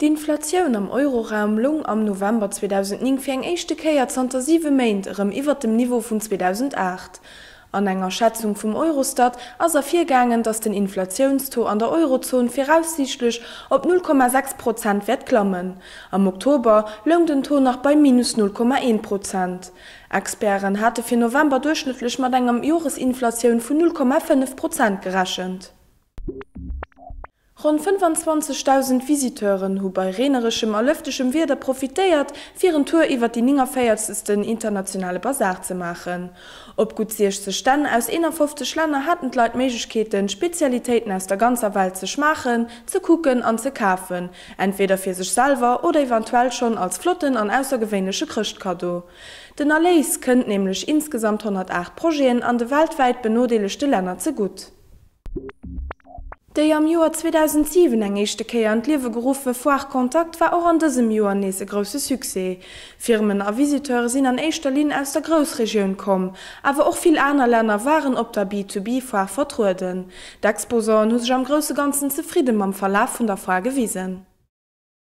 D'Inflatioun am Euroraum loung am November 2009 fir eng éischte Kéier zanter siwe Méint erëm iwwert dem Niveau vun 2008. An enger Schätzung vum Eurostat ass ervirgaangen, datt den Inflatiounstaux an der Eurozon viraussiichtlech op 0,6 Prozent wäert klammen. Am Oktober loung den Taux nach bei minus 0,1 Prozent. Experten hate fir November duerchschnëttlech mat enger Joresinflatioun vun 0,5 Prozent gerechent. Ronn 25.000 Visiteuren hu bei reenereschem a lëftegem Wieder profitéiert, fir en Tour iwwer déi 49. Internationale Basar ze maachen. Op gutt 60 Stänn aus 51 Länner haten d'Leit d'Méiglechkeeten, Spezialitéiten aus der ganzer Welt ze schmaachen, ze kucken an ze kafen, entweder fir sech selwer oder eventuell schonn als flotten an aussergewéinleche Chrëschtkaddo. Den Erléis kënnt nämlech insgesamt 108 Projeten an de weltwäit benodeelegte Länner zegutt. Déi am Joer 2007 eng éischte Kéier an d'Liewe geruffe Foire Contact war och an dësem Joer nees e grousse Succès. Firmen a Visiteure sinn an éischter Linn aus der Groussregioun komm, awer och vill aner Länner waren op der B-to-B-Foire vertrueden. D'Exposanten hu sech am grousse Ganzen zefridde mam Verlaf vun der Foire gewisen.